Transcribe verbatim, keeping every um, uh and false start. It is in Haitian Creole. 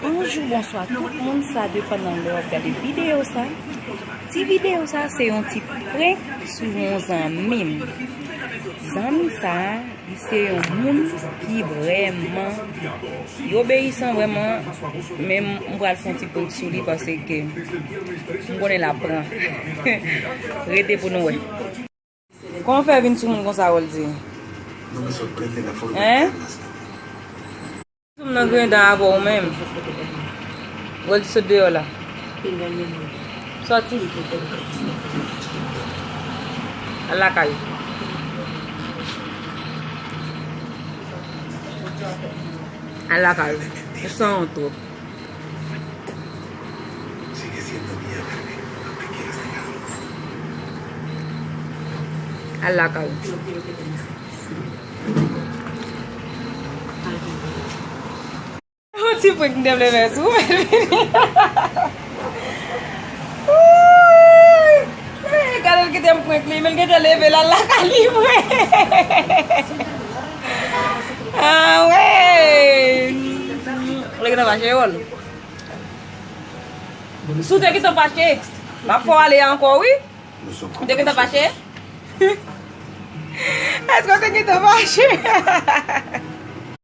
Bonjou, bonswa tout moun, sa depann nan lè w ap gade videyo sa. Ti videyo sa se yon ti prank sou yon zanmi m. Zanmi sa, li se yon moun ki vrèman, li obeyisan vrèman, men m pral fè yon ti prank sou li paske m konnen l ap pran. Rete pou nou wè. Kòman w fè vin sou moun konsa, Roldy? Hein? Sou m nan griyen dan avè w menm. Roldy, sot deyò la. Sòti. Al lakay ou. Al lakay ou. Ou sanwont twòp. Al lakay ou. Yon ti prank m te vle fè sou ou, men l vini. Wouy! Gade l kite m prank li, men l gentan leve l al lakay li, mwen. Ah, wi! Ou te gentan fache, Rol? Si w te gentan fache, m ap fè w ale ankò, wi. Ou te gentan fache? Èske w te gentan fache?